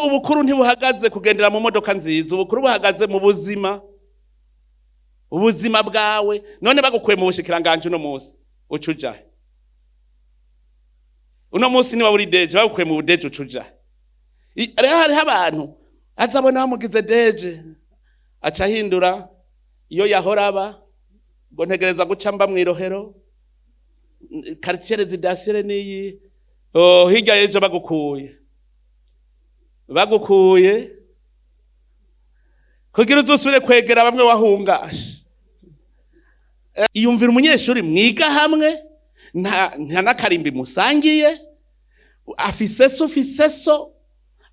Ubukuru ntibuhagaze kugendera mu modoka nziza, ubukuru buhagaze mu buzima, ubuzima bwawe. None bagukuye mu bushikiranganji uno munsi, uca ujahe? Uno munsi niba uri DG, bagukuye mu bu DG, uca ujahe? Rero hariho abantu azabona bamugize DG, aca ahindura iyo yahora aba, ngo ntegereza guca mba mw'irohero, quartier résidentiel niyi. Oh, hirya y'ejo bagukuye kugira uzusubire kwegera bamwe wahungashe. Iyumvira umunyeshuri mwiga hamwe, nta n'akarimbi musangiye, afise so, ufise so,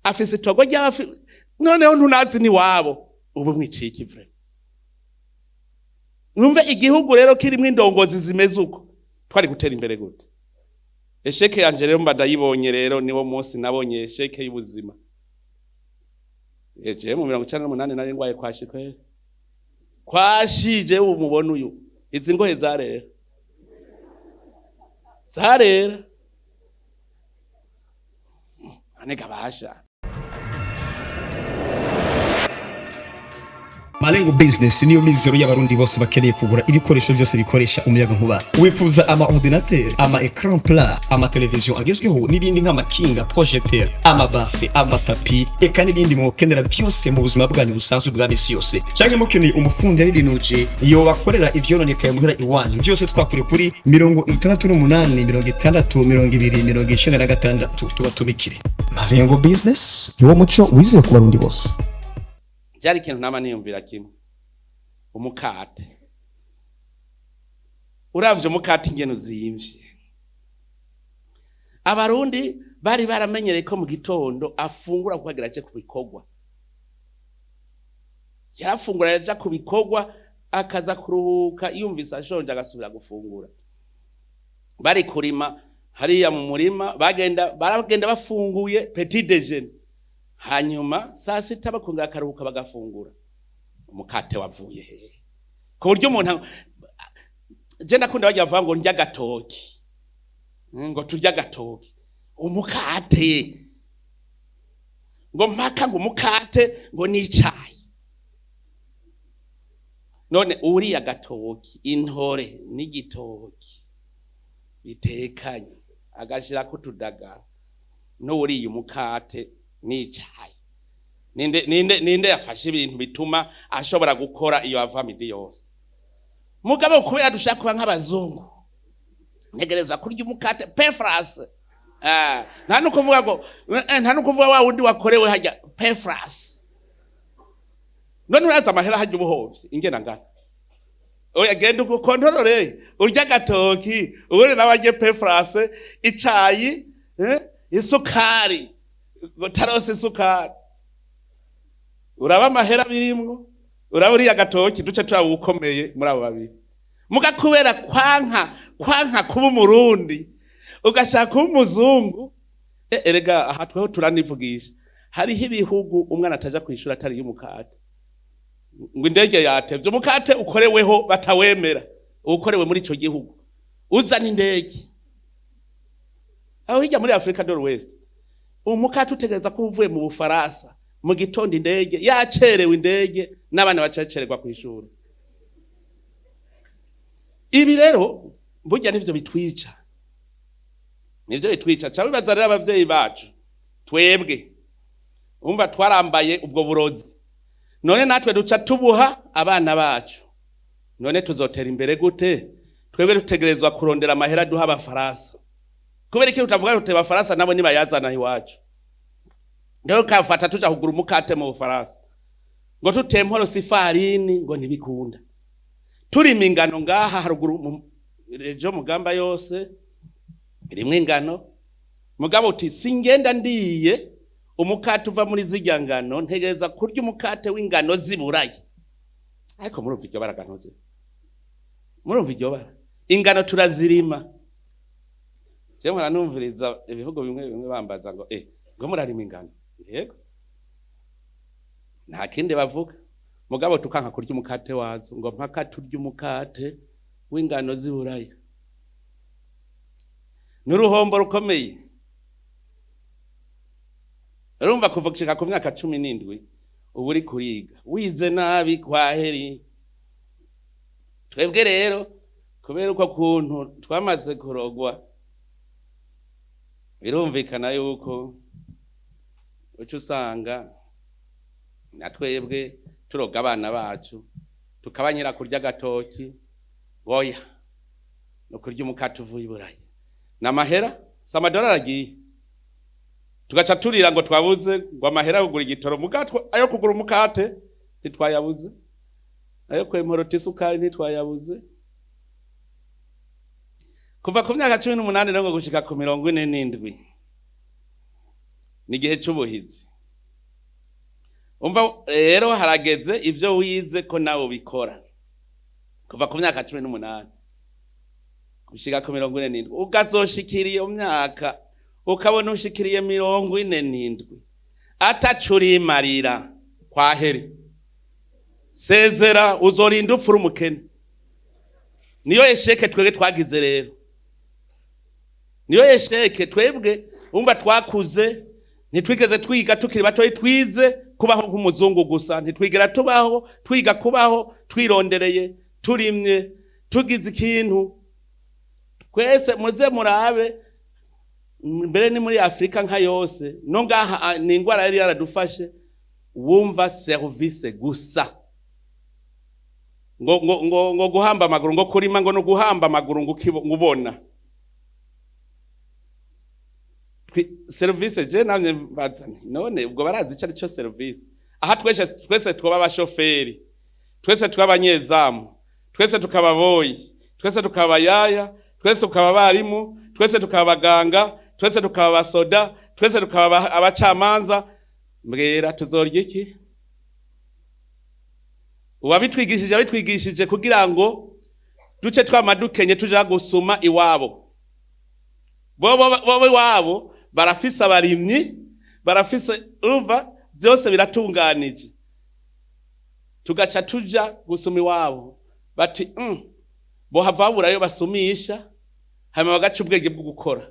afise itogo ry'abafi, noneho ntunazi ni wabo, ubu mwiciye ikivure. Mwumve, igihugu rero kirimwo indongozi zimeze uko, twari gutera imbere gute? Échec yanje rero mba ndayibonye. Rero niwo munsi nabonye échec y'ubuzima. Eje mu 98 nari ngwaye kwashi kweri, kwashije. Ubu mubona uyu, izi ngohe zarera, zarera anega basha. Malengo Business niyo mizero y'Abarundi bose bakeneye kugura ibikoresho byose bikoresha umuyaga nkuba. Wifuza ama ordinateur, ama écran plat, ama television agezweho n'ibindi nk'amakinga, projecteur, ama baffle, ama tapis, eka n'ibindi mwokenera byose mu buzima bwanyu busanzwe bwa misi yose. Cyangwa mukeneye umufundi y'ibinuje iyo bakorera ivyononekaye muhira iwanyu, byose twakure kuri 68 60 20 96, tubatumikire. Malengo Business niwo muco wizewe ku Barundi bose. Byari ikintu nama niyumvira kimwe: umukate. Uravye umukate ingene uzimvye, Abarundi bari baramenyereye ko mu gitondo afungura kuko aje ku bikorwa. Yarafungura, yaja ku bikorwa, akaza kuruhuka, yumvise ashonje agasubira gufungura. Bari kurima hariya mu murima, bagenda baragenda bafunguye petit déjeuner, hanyuma saa sita bakongera akaruhuka bagafungura. Umukate wavuye hehe ku buryo umuntu, je ndakunda bajya bavuga ngo ndya agatoki, ngo turya agatoki, umukate, ngo mpaka ngo umukate ngo n'icayi? None uriya gatoki, intore n'igitoki bitekanye, agashirako utudagara, n'uriye umukate n'icayi, ninde yafashe ibintu bituma ashobora gukora iyo ava midi yose? Mugabo kubera dushaka kuba nk'abazungu, ntegereza kurya umukate pain français. Ah, nta nukuvuga ngo nta nukuvuga wa wundi wakorewe hajya, pain français. None uraza amahera hajya ubuhovyi ingena ngana? Oya, genda ukontorore urya agatoki, ubundi nawe arye pain français, icayi, isukari, ngo tarose isukari. Uraba amahera birimwo, uraba uriya agatoki, duce turaba ukomeye muri abo babiri. Muga kubera kwanka kuba Umurundi, ugashaka kuba umuzungu. Erega aha tweho turanivugisha, hariho ibihugu umwana ataja kwishura atari y'umukate, ngo indege yatevye, umukate ukoreweho batawemera, ukorewe muri ico gihugu uzana indege. Aho hirya muri Afrika de l'Ouest, umukate utegereza ko uvuye mu Bufaransa mu gitondo, indege yacerewe, indege n'abana bacacererwa kw'ishuri. Ibi rero burya nivyo bitwica, nivyo bitwica. Ca bibaza rero abavyeyi bacu, twebwe umva twarambaye ubwo burozi, none natwe duca tubuha abana bacu. None tuzotera imbere gute twebwe dutegerezwa kurondera amahera duha Abafaransa? Kubera iki tutavuga tuti Abafaransa nabo nibayazana iwacu? Rero kafata tuja kugura umukate mu Bufaransa, ngo tutemporo ifarini, ngo ntibikunda. Turima ingano ngaha haruguru ejo Mugamba yose irimwo ingano, mugabo uti singenda ndiye umukate uva muri zirya ngano, ntegereza kurya umukate w'ingano ziburaye. Ariko murumva iryo bara ganoze? Murumva iryo bara? Ingano turazirima. Je mpora numviriza ibihugu bimwe bimwe bambaza ngo ngo murarima ingano? Yego, nta kindi bavuga. Mugabo tukanka kurya umukate wazo, ngo mpaka turya umukate w'ingano z'iburaya. N'uruhombo rukomeye. Urumva kuva gushika ku myaka 17 uba uri kuriga, wize nabi kwaheri. Twebwe rero kubera uko kuntu twamaze kurogwa, birumvikana yuko uca usanga na twebwe turoga abana bacu, tukabanyira kurya agatoki, goya no kurya umukate uvuye i Burayi n'amahera, si amadolari agiye, tugaca turira ngo twabuze ngo amahera yo kugura igitoro, mugatwa ayo kugura umukate ntitwayabuze, ayo kwemporota isukari ntitwayabuze. Kuva ku myaka 18 rero ngo gushika ku 47 ni igihe c'ubuhizi. Umva rero harageze ivyo wize ko nawe ubikora. Kuva ku myaka 18 gushika ku 47, ukazoshikira iyo myaka ukabona ushikiriye 47 atacurimarira, kwaheri, sezera, uzorinda upfura umukene. Niyo échec twebwe twagize rero, niyo échec twebwe. Umva, twakuze ntitwigeze twiga tukiri batoyi, twize kubaho nk'umuzungu gusa, ntitwigera tubaho twiga kubaho twirondereye, turimye, tugize ikintu. Twese muze murabe, mbere ni muri Afurika nka yose, no ngaha ni ingwara yari yaradufashe. Wumva service gusa, ngo guhamba amaguru, ngo kurima ngo no guhamba amaguru, ngo ngo ubona service. Je namye bazane none ubwo barazi ico ari cyo service. Aha twese twese twaba abashoferi, twese twaba abanyezamu, twese tukaba boyi, twese tukaba yaya, twese tukaba abarimu, twese tukaba abaganga, twese tukaba abasoda, twese tukaba abacamanza, mbwira tuzorya iki? Uwabitwigishije abitwigishije kugira ngo duce twama dukenye, tuja gusuma iwabo. Bobo iwabo barafise abarimyi, barafise, urumva byose biratunganije, tugaca tuja gusuma iwabo, bati bohava baburayo basumisha, hanyuma bagaca ubwenge bwo gukora,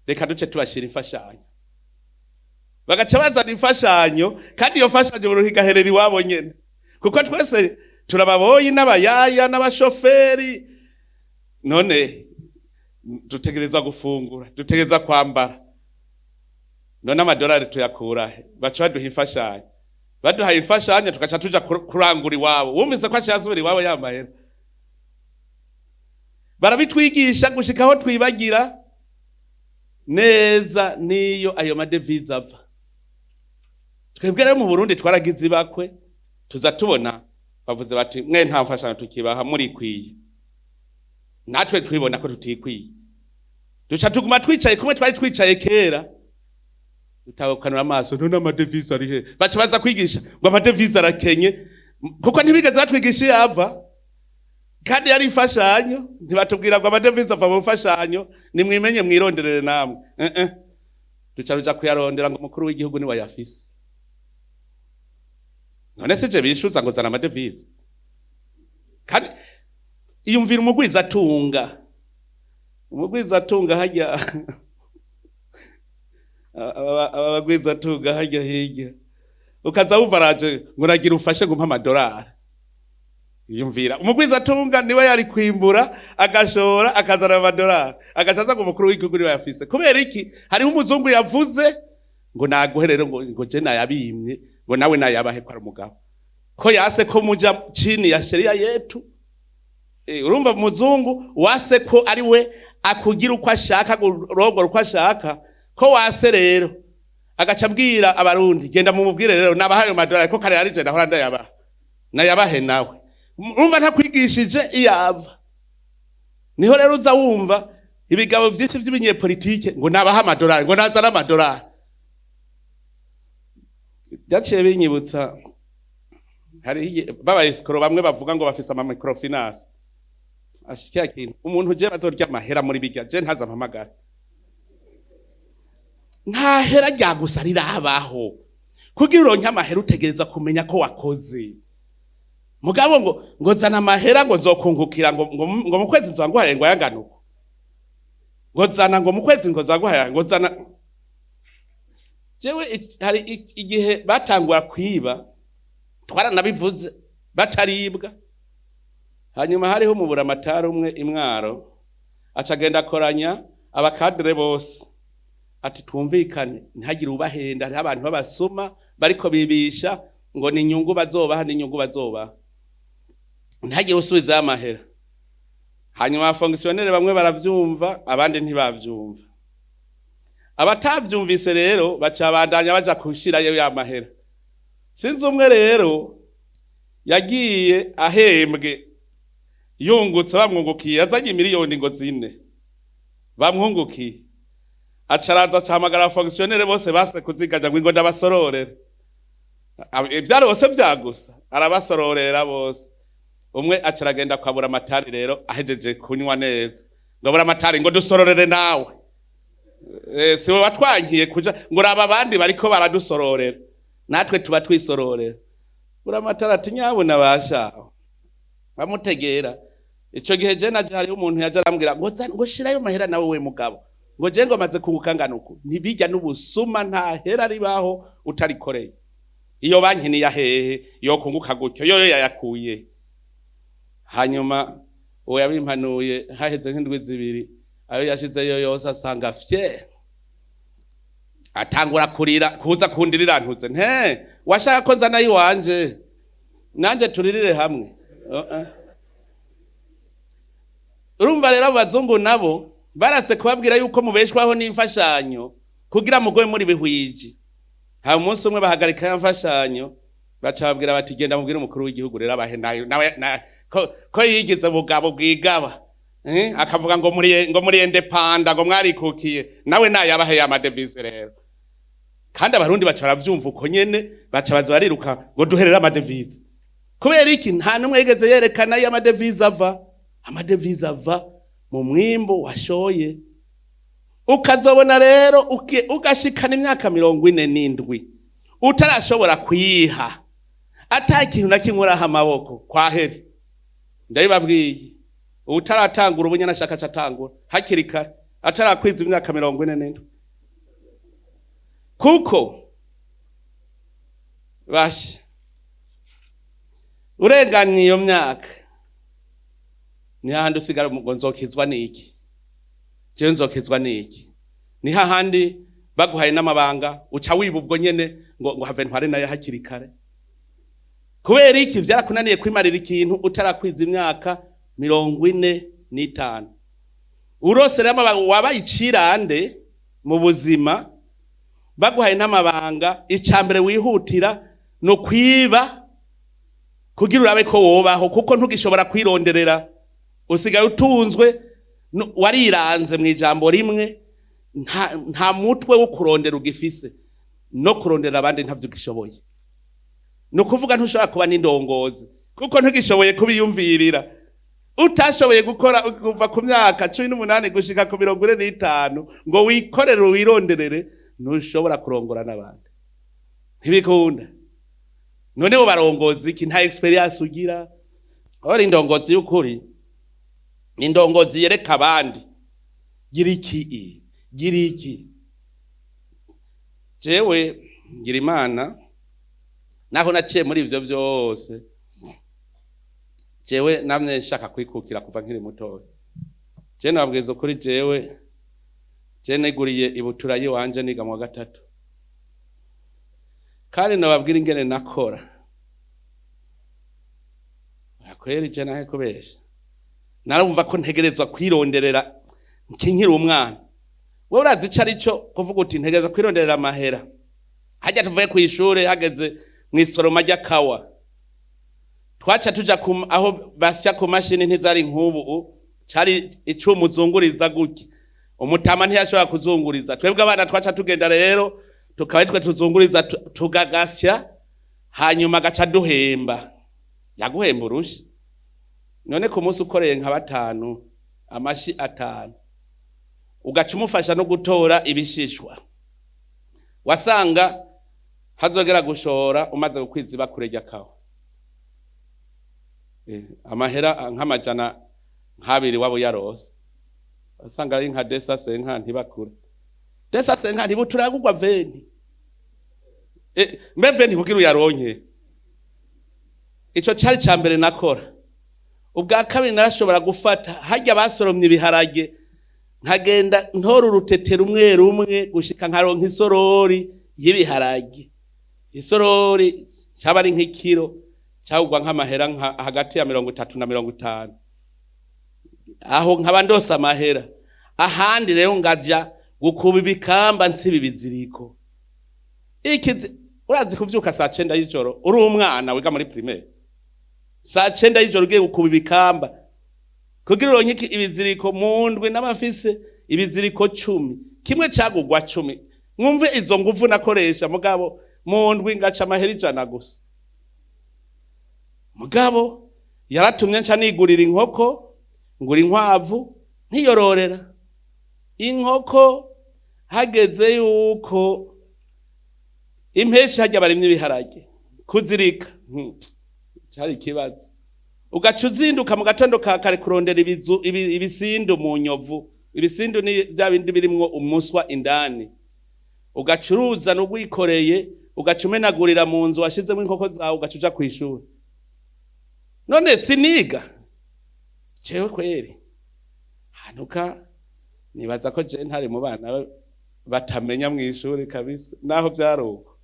reka duce tubashira imfashanyo. Bagaca bazana imfashanyo, kandi iyo mfashanyo buruha igaherera iwabo nyene, kuko twese turababoyi n'abayaya n'abashoferi. None dutegereza gufungura, dutegereza kwambara, none amadolari tuyakurahe? Baca baduha imfashanyo, baduhaye imfashanyo tugaca tuja kurangura iwabo. Wumvise ko aciye asubira iwabo yamahera. Barabitwigisha gushika aho twibagira neza niyo ayo ma devises ava. Twebwe rero mu Burundi twaragize ibakwe, tuza tubona bavuze bati: "Mwe nta mfashanyo tukibaha, murikwiye." Natwe twibona ko tutikwiye, duca tuguma twicaye kumwe twari twicaye kera, dutabukanura amaso. None ama devises ari he? Baca baza kwigisha ngo ama devises arakenye, kuko ntibigeze batwigisha iyo ava kandi yari imfashanyo. Ntibatubwira ngo ama devises ava mu mfashanyo, nimwimenye mwironderere namwe. Duca ruja kuyarondera ngo umukuru w'igihugu niwe ayafise. None se je bishuza ngo zana ama devises? Kandi iyumvira umugwizatunga, umugwizatunga hajya, aba bagwizatunga hajya hirya, ukaza wumva araje ngo nagira ufashe ngo umpe amadolari. Iyumvira umugwizatunga niwe yari kwimbura, agashora, akazana amadolari, agaca aza ngo umukuru w'igihugu niwe yafise. Kubera iki? Hariho umuzungu yavuze ngo naguhe rero, ngo je nayabimye, ngo nawe nayabahe, ko ari umugabo, ko yase ko muja chini ya sheria yetu. Urumva umuzungu wase ko ari we akugira uko ashaka, kurongora uko ashaka, ko wase rero agaca abwira Abarundi: "Genda mumubwire rero nabahaye ayo madolari, ko kare ari je nahora ndayabaha, nayabahe nawe." Urumva ntakwigishije iyava. Niho rero uza wumva ibigabo vyinshi vy'ibinyepolitike ngo nabaha amadolari, ngo nazana amadolari. Byaciye binyibutsa hari baba escrocs bamwe bavuga ngo bafise ama microfinance. Ashikiya kintu umuntu je bazorya amahera muri bijya, je ntaza mpamagara. Nta hera rya gusa rirabaho. Kugira uronke amahera utegereza kumenya ko wakoze. Mugabo ngo zana amahera, ngo nzokungukira, ngo mu kwezi nzanguhaye, ngo ayangana uko, ngo zana, ngo mu kwezi ngo nzaguhaye, ngo zana. Jewe hari igihe batangura kwiba, twaranabivuze bataribwa. Hanyuma hariho umuburamatari umwe imwaro, acagenda akoranya abakadre bose ati twumvikane, ntihagire ubahenda, hariho abantu b'abasuma bariko bibisha ngo ni inyungu bazobaha, ni inyungu bazobaha, ntihagire usubizayo amahera. Hanyuma abafonctionnaire bamwe baravyumva, abandi ntibavyumva. Abatavyumvise rero baca bandanya baja gushirayo ya mahera. Sinzi, umwe rero yagiye ahembwe, yungutse, bamwungukiye, azanye miliyoni ngo 4 bamwungukiye, acaraza acahamagara abafonctionnaire bose base kuziganya ngo ingo ndabasororere. Ivyari bose vyagusa, arabasororera bose. Umwe acaragenda kwabura amatari rero ahejeje kunywa neza, ngo abura amatari ngo dusororere nawe, siwe watwankiye kuja, ngo raba abandi bariko baradusororera, natwe tuba twisororera. Buramatari ati nyabuna bashaho bamutegera. Ico gihe je naje, hariho umuntu yaje arambwira ngo ngo shirayo mahera nawe we mugabo, ngo je ngo maze kunguka ngana uku. Ntibijya n'ubusuma, nta hera ribaho utarikoreye. Iyo banki ni ya hehe yokunguka gutyo? Yoyo yayakuye. Hanyuma uwo yabimpanuye, haheze nk'indwi 2, ayo yashizeyo yose asanga fye, atangura kurira, kuza kundirira ntuze nte washaka ko nzana iwanje nanje turirire hamwe. Urumva rero abo bazungu nabo barase kubabwira yuko mubeshwaho n'imfashanyo kugira mugoye muri bihwiji. Hari umunsi umwe bahagarika ya mfashanyo, baca babwira bati genda mubwire umukuru w'igihugu rero abahe nayo nawe ko yigize bugabo bwigaba, akavuga ngo muri indépendants, ngo mwarikukiye, nawe nayabahe ya madevize rero. Kandi abarundi baca baravyumva uko nyene, baca baza bariruka ngo duherere amadevize. Kubera iki? Nta n'umwe yigeze yerekana iyo amadevize ava. Amadevize ava mu mwimbu washoye. Ukazobona rero ugashikana imyaka 47 utarashobora kuyiha, ata ikintu na kimwe uraha amaboko, kwaheri. Ndabibabwiye, utaratangura ubu nyene ashaka atangura hakiri kare, atarakwiza imyaka 47, kuko basha urenganye iyo myaka, ni hahandi usigara ngo nzokizwa n'iki, jewe nzokizwa n'iki? Ni hahandi baguhaye n'amabanga uca wiba ubwo nyene, ngo have ntware nayo hakiri kare. Kubera iki? Vyarakunaniye kwimarira ikintu utarakwiza imyaka 45. Urose rero amabanga, wabaye icirande mu buzima. Baguhaye n'amabanga, icambere wihutira no kwiba kugira urabe ko wobaho, kuko ntugishobora kwironderera, usigaye utunzwe, wariranze mu ijambo rimwe. Nta mutwe wo kurondera ugifise, no kurondera abandi ntavyo ugishoboye. Ni ukuvuga ntushobora kuba n'indongozi kuko ntugishoboye kubiyumvirira. Utashoboye gukora kuva ku myaka 18 gushika ku 45 ngo wikorere wironderere, ntushobora kurongora n'abandi, ntibikunda. None bo barongozi iki? Nta expérience ugira. Ora indongozi y'ukuri ni indongozi yereka abandi gira iki, gira iki. Jewe ngira Imana, naho naciye muri ivyo vyose, jewe namye nshaka kwikukira kuva nkiri mutoya. Je nababwiza ukuri, jewe je neguriye ibutura yiwanje niga mu wa gatatu, kandi nababwira ingene nakora kweri. Je nahe kubesha, narumva ko ntegerezwa kwironderera nkiri umwana. Wewe urazi ico ari cyo kuvuga uti ntegereza kwironderera amahera? Hajya tuvuye kw'ishure, hageze mw'isoroma ry'akawa, twaca tuja aho basya ku mashini. Ntizari nk'ubu, cari icuma uzunguriza gutya. Umutama ntiyashobora kuzunguriza, twebwe abana twaca tugenda rero tukaba twe tuzunguriza, tugagasya, hanyuma agaca duhemba. Yaguhemba urushi. None ku munsi ukoreye nka batanu, amashi 5, ugaca umufasha no gutora ibishishwa, wasanga hazogera gushora umaze gukwiza ibakure ry'akawa, amahera nk'amajana nk'abiri wabo yarose, wasanga ari nka 250. Bakure 250, buturagurwa 20. Mbe 20 kugira uyaronke. Ico cari ca mbere nakora. Ubwa kabiri narashobora gufata harya basoromye ibiharage, nkagenda ntora urutete rumwe rumwe gushika nkaronka isorori y'ibiharage. Isorori caba ari nk'ikiro, cagurwa nk'amahera hagati ya 30 na 50. Aho nkaba ndose amahera. Ahandi rero ngaja gukuba ibikamba nsiba ibiziriko. Urazi kuvyuka saa 9 y'ijoro uri umwana wiga muri primaire, saa 9 y'ijoro ugiye gukuba ibikamba kugira uronke ibiziriko. Mu ndwi n'abafise ibiziriko 10, kimwe cagurwa 10. Mwumve izo nguvu nakoresha, mugabo mu ndwi ngaca amahera 100 gusa. Mugabo yaratumye nca nigurira inkoko, ngura inkwavu, ntiyororera inkoko. Hageze yuko impeshi hajya barimye ibiharage kuzirika, cari ikibazo. Ugaca uzinduka mu gatondo ka kare kurondera ibisindu mu nyovu. Ibisindu ni bya bindi birimwo umuswa indani. Ugacuruza n'ugwikoreye, ugaca umenagurira mu nzu washizemo inkoko zawe, ugaca uja kw'ishuri. None siniga jewe kweri? Hanuka nibaza ko je ntari mu bana batamenya mw'ishuri kabisa, naho vyari uko.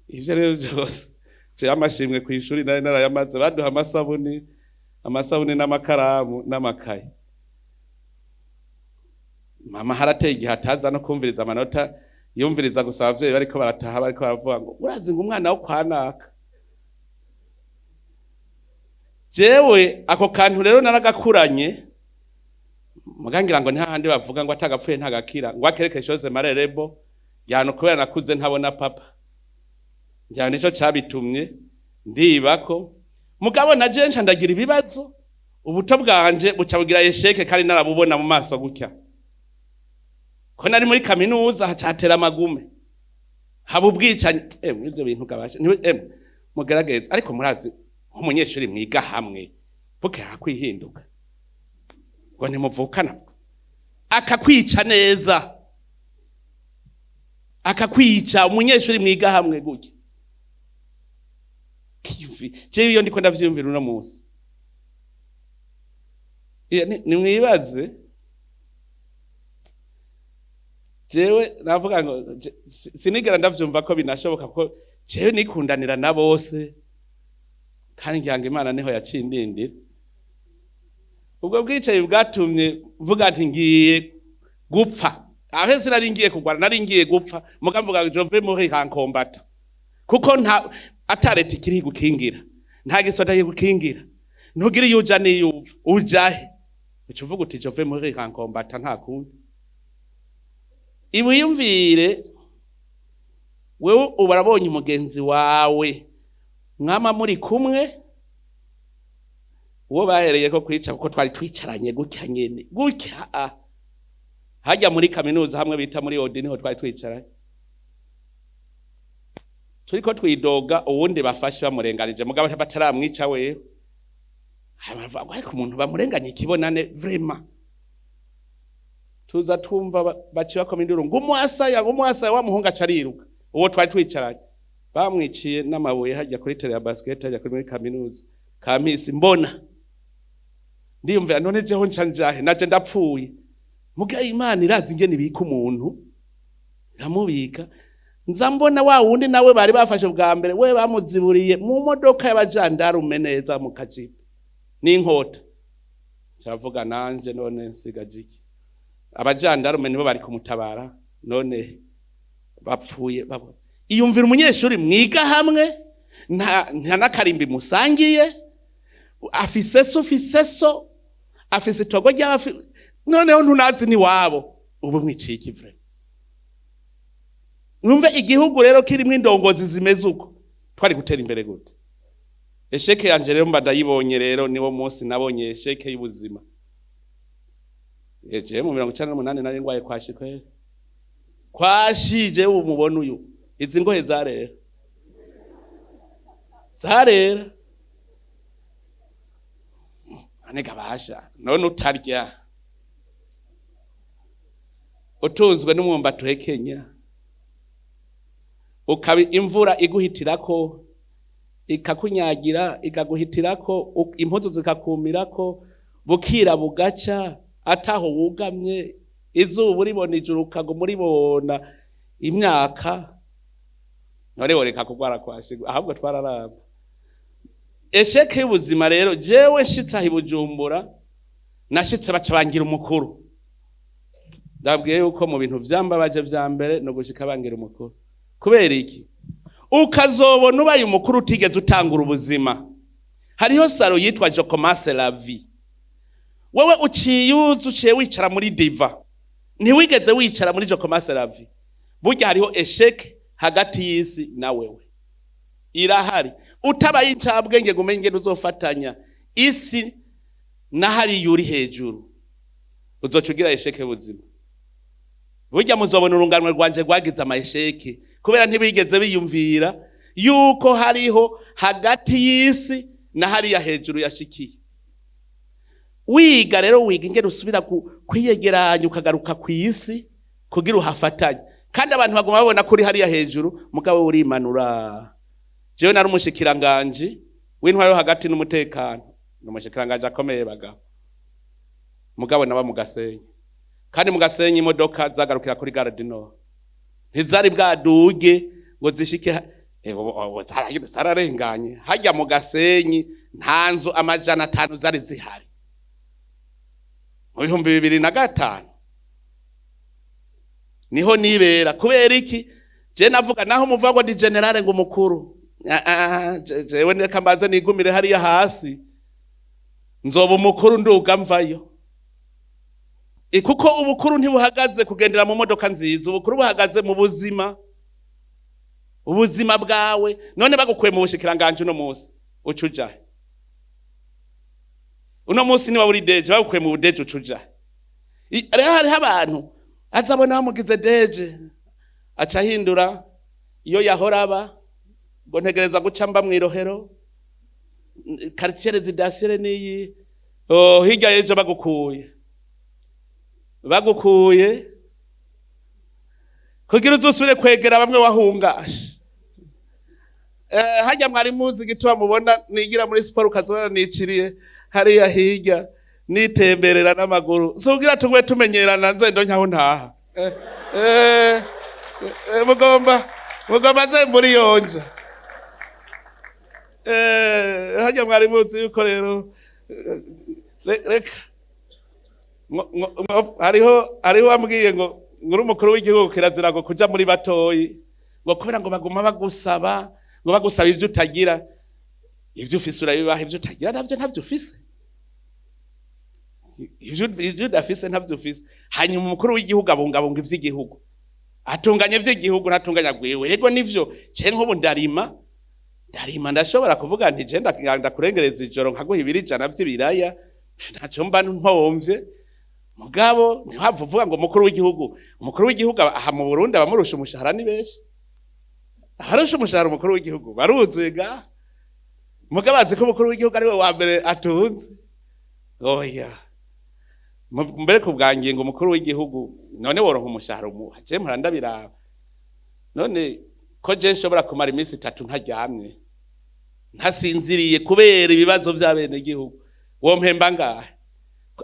Ivyo rero vyose, jewe amashimwe kw'ishuri nari narayamaze. Baduha amasabuni n'amakaramu n'amakaye. Mama harateye igihe ataza no kumviriza amanota, yumviriza gusa abavyeyi bariko barataha, bariko baravuga ngo urazi ngo umwana wo kwa naka. Jewe ako kantu rero naragakuranye, mugangira ngo ntahandi bavuga ngo atagapfuye ntagakira, ngo akereke chose marerebo yano. Kubera nakuze ntabona papa, njyana nico cabitumye ndibako. Mugabo na je nca ndagira ibibazo, ubuto bwanje buca bugira échec, kandi narabubona mu maso gutya ko nari muri kaminuza. Hacatera amagume, haba ubwicanyi. Emwe, ivyo bintu gabasha, emwe mugerageze. Ariko murazi nk'umunyeshuri mwiga hamwe buke hakwihinduka ngo ntimuvukana, akakwica neza, akakwica umunyeshuri mwiga hamwe gutya. Jewe iyo ndiko ndavyiyumvira uno munsi, nimwibaze jewe navuga ngo sinigera ndavyumva ko binashoboka, ko jewe nikundanira na bose, kandi ngira ngo Imana niho yaciye indindira. Ubwo bwicaye bwatumye mvuga nti ngiye gupfa. Aho sinari ngiye kugwana, nari ngiye gupfa. Muga mvuga ngo je vais mourir en combattant, kuko nta ata leta ikiri gukingira, nta gisoda gukingira, ntugira iyo uja n'iyo uva, ujahe? Uca uvuga uti je vais mourir en combattant, nta kundi. Ibiyumvire wewe ubarabonye umugenzi wawe mwama muri kumwe, uwo bahereye ko kwica, kuko twari twicaranye gutya nyene gutya, hajya muri kaminuza hamwe bita muri odi, niho twari twicaranye turiko twidoga uwundi bafashe bamurenganije, mugabo bataramwica. Wewe baravuga ngo ariko umuntu bamurenganye ikibonane vraiment. Tuza twumva baciye bakoma induru ngo umwasaya, ngo umwasaya. Wa muhungu aca ariruka, uwo twari twicaranye bamwiciye n'amabuye hajya kuri terrain ya basket, hajya kuri muri kaminuza Kampisi. Mbona ndiyumvira, none jeho nca njahe? Naje ndapfuye. Muga Imana irazi ingene ibika umuntu, iramubika. Nza mbona wa wundi nawe bari bafashe bwa mbere, we bamuziburiye mu modoka y'abajandarume neza mu kajipo n'inkota. Cyavuga nanje none nsigaje iki? Abajandarume nibo bari kumutabara, none bapfuye babona. Iyumvira umunyeshuri mwiga hamwe, nta n'akarimbi musangiye, afise so, ufise so, afise itogo ry'abafi, noneho ntunazi ni wabo, ubu mwiciye iki vraiment? Mwumve igihugu rero kirimwo indongozi zimeze uko, twari gutera imbere gute? Échec yanje rero mba ndayibonye. Rero niwo munsi nabonye échec y'ubuzima. Eje mu 98 nari ngwaye kwashi kweri, kwashi. Jewe umubona uyu, izi ngohe zarera, zarera. None gabasha, none utarya, utunzwe n'umwumbati uhekenya. Ukaba imvura iguhitirako, ikakunyagira, ikaguhitirako, impuzu zikakumirako, bukira bugaca ataho wugamye, izuba uribona, ijuru ukaguma uribona imyaka. None woreka kugwara kwashigwa? Ahubwo twararaba échec y'ubuzima. Rero jewe nshitse aho i Bujumbura, nashitse baca bangira umukuru. Ndabwiye yuko mu bintu vyambabaje vya mbere no gushika bangira umukuru. Kubera iki? Ukazobona ubaye umukuru utigeze utangura ubuzima. Hariho salon yitwa "Je commence la vie". Wewe uciye uza, uciye wicara muri divan, ntiwigeze wicara muri "Je commence la vie". Burya hariho échec hagati y'isi na wewe, irahari. Utabaye incabwenge ngo umenye ingene uzofatanya isi na hariya uri hejuru, uzoca ugira échec buzima. Burya muzobona urunganwe rwanje rwagize ama échecs kubera ntibigeze biyumvira yuko hariho hagati y'isi na hariya hejuru yashikiye. Wiga rero, wiga ingene usubira kwiyegeranya, ukagaruka ku isi kugira uhafatanye. Kandi abantu baguma babona ko uri hariya hejuru, mugabo urimanura. Jewe nari umushikiranganji w'intwaro yo hagati n'umutekano, ni umushikiranganji akomeye bagabo, mugabo naba mu Gasenyi. Kandi mu Gasenyi imodoka zagarukira kuri Gare du Nord, ntizari bwaduge ngo zishike zararenganye. Hajya mu Gasenyi nta nzu 500 zari zihari mu 2005. Niho nibera. Kubera iki? Je navuga naho muvuga ngo ndi général, ngo umukuru. Ah, ah, jewe reka mbanze nigumire hariya hasi, nzoba umukuru nduga mvayo. Kuko ubukuru ntibuhagaze kugendera mu modoka nziza, ubukuru buhagaze mu buzima, ubuzima bwawe. None bagukuye mu bushikiranganje uno munsi, uca ujahe? Uno munsi niba uri DG, bagukuye mu bu DG, uca ujahe? Rero hariho abantu azabona bamugize DG, aca ahindura iyo yahora aba, ngo ntegereza guca mba mw'irohero, quartier résidentiel niyi. Oh, hirya y'ejo bagukuye kugira uzusubire kwegera bamwe wahungashe. Hajya mwari muzi igituma mubona nigira muri siporo, ukazobona niciriye hariya hirya nitemberera n'amaguru. Si ubwira tugwe tumenyerana, nzendo nyaho ntaha. Mugomba nze muri yonja. Hajya mwari muzi yuko rero reka hariho wambwiye ngo uri umukuru w'igihugu, kirazira ngo kuja muri batoyi, ngo kubera ngo baguma bagusaba, ngo bagusaba ivyo utagira. Ivyo ufise urabibaha, ivyo utagira navyo ntavyo ufise. Ivyo udafise ntavyo ufise. Hanyuma umukuru w'igihugu abungabunga ivy'igihugu, atunganya ivy'igihugu, ntatunganya gwiwe. Yego nivyo, je nk'ubu ndarima, ndarima, ndashobora kuvuga nti je ndakurengereza ijoro nkaguha ibiro 100 vy'ibiraya, ntaco mba mpomvye. Mugabo ntiwapfa uvuga ngo umukuru w'igihugu. Umukuru w'igihugu aha mu Burundi, abamurusha umushahara ni benshi. Abarusha umushahara umukuru w'igihugu baruzuye ga. Mugabo azi ko umukuru w'igihugu ari we wa mbere atunze? Oya. Mbere ku bwa ngingo umukuru w'igihugu, none woronka umushahara umuha? Je mpora ndabiraba. None ko je nshobora kumara iminsi 3 ntaryamye, ntasinziriye kubera ibibazo vy'abenegihugu, wompemba ngahe?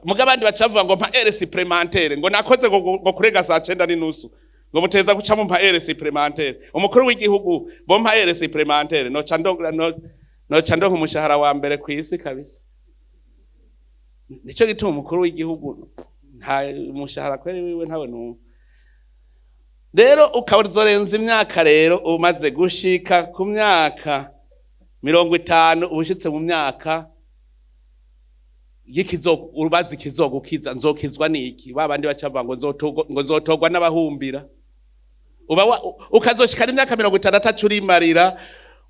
Muga abandi baca bavuga ngo mpa heure supplémentaire, ngo nakoze ngo kurenga saa 9:30, ngo muteza guca mumpa heure supplémentaire. Umukuru w'igihugu bompa heure supplémentaire, noca ndonka umushahara wa mbere kw'isi kabisa. Nico gituma umukuru w'igihugu nta umushahara kweri wiwe ntawe numva. Rero ukazorenza imyaka, rero umaze gushika ku myaka 50, uba ushitse mu myaka y'ikizo urubazi kizogukiza. Nzokizwa niki? Ba bandi baca bavuga ngo nzotogwa n'abahumbira. Uba ukazoshikana imyaka 60 acurimarira,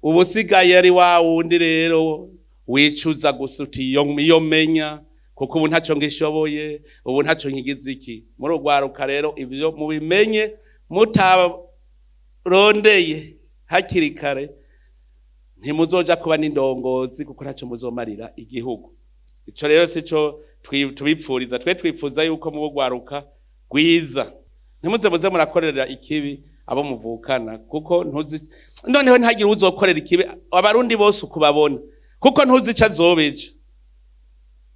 uba usigaye ari wa wundi rero wicuza gusa uti iyo menya, kuko ubu ntaco ngishoboye, ubu ntaco nkigize iki. Muri urwaruka rero ivyo mubimenye, mutarondeye hakiri kare ntimuzoja kuba n'indongozi, kuko ntaco muzomarira igihugu. Ico rero sico tubipfuriza. Twe twipfuza yuko mu rwaruka rwiza ntimuze muze murakorera ikibi. Abo muvukana, kuko ntuzi. Noneho ntihagire uzokorera ikibi Abarundi bose ukubabona, kuko ntuzi ico azoba ejo.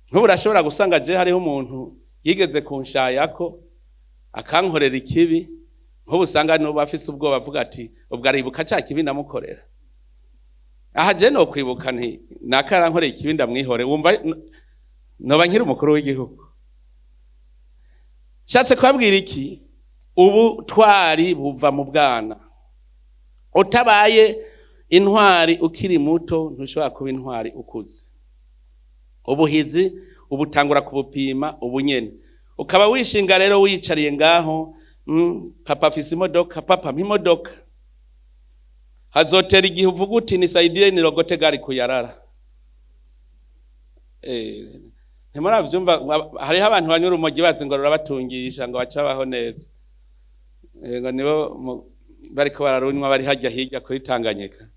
Nk'ubu urashobora gusanga je hariho umuntu yigeze kunshayako akankorera ikibi, nk'ubu usanga n'ubu afise ubwoba, avuga ati: "Ubwo aribuka ca kibi namukorera." Aha je no kwibuka nti: "Naka yarankoreye ikibi, ndamwihore." Wumva noba nkiri umukuru w'igihugu? Nshatse kubabwira iki? Ubu twari buva mu bwana. Utabaye intwari ukiri muto, ntushobora kuba intwari ukuze. Ubuhizi ubutangura kubupima ubunyene. Ukaba wishinga rero wiyicariye ngaho, papa afise imodoka, papa mpa imodoka. Hazotera igihe uvuga uti: "Nisaidie nirogote gari kuyarara." Ntimuravyumva? Hariho abantu banyura urumogi bazi ngo rurabatungisha, ngo bace babaho neza. Ngo nibo bariko bararunywa bari hajya hirya kuri Tanganyika.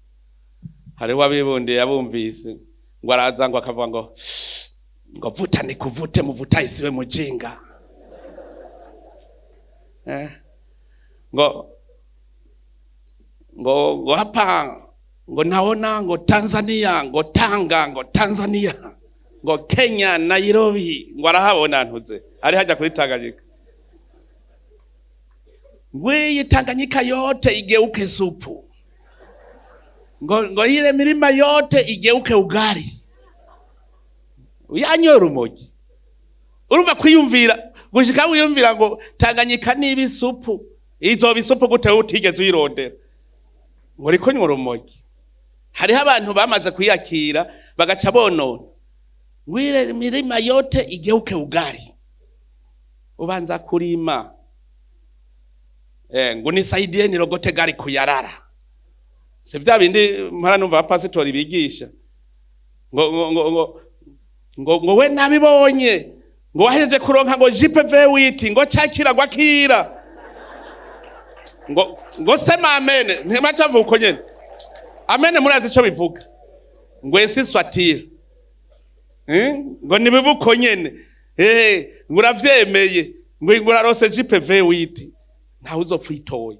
Hariho abibundiye, abumvise ngo araza, ngo akavuga ngo "Vuta nikuvute, muvuta isiwe mujinga." Ngo "Hapa ngo naona ngo Tanzania, ngo Tanga, ngo Tanzania, ngo Kenya, Nairobi." Ngo arahabona, ntuze ari hajya kuri Tanganyika, ngo "Iyi Tanganyika yote igeuke supu," ngo "ile milima yote igeuke ugali." Yanyora urumogi. Urumva kwiyumvira gushika wiyumvira ngo Tanganyika niba isupu, izoba isupu gute utigeze uyirondera? Ngo riko nywa urumogi. Hariho abantu bamaze kwiyakira bagaca bonona, ngo "Ile milima yote igeuke ugali." Ubanza kurima. Ngo "Nisaidie nirogote gari kuyarara." Si vya bindi mpora numva abapasitori bigisha ngo "We nabibonye ngo wahejeje kuronka ngo Jeep V8, ngo cakira, ngo akira, ngo sema amen." Ntimaca mvuga uko nyene amen. Murazi ico bivuga? Ngo ainsi soit-il. Ngo nibibuko nyene. Ngo uravyemeye, ngo urarose Jeep V8, ntawe uzopfa uyitoye.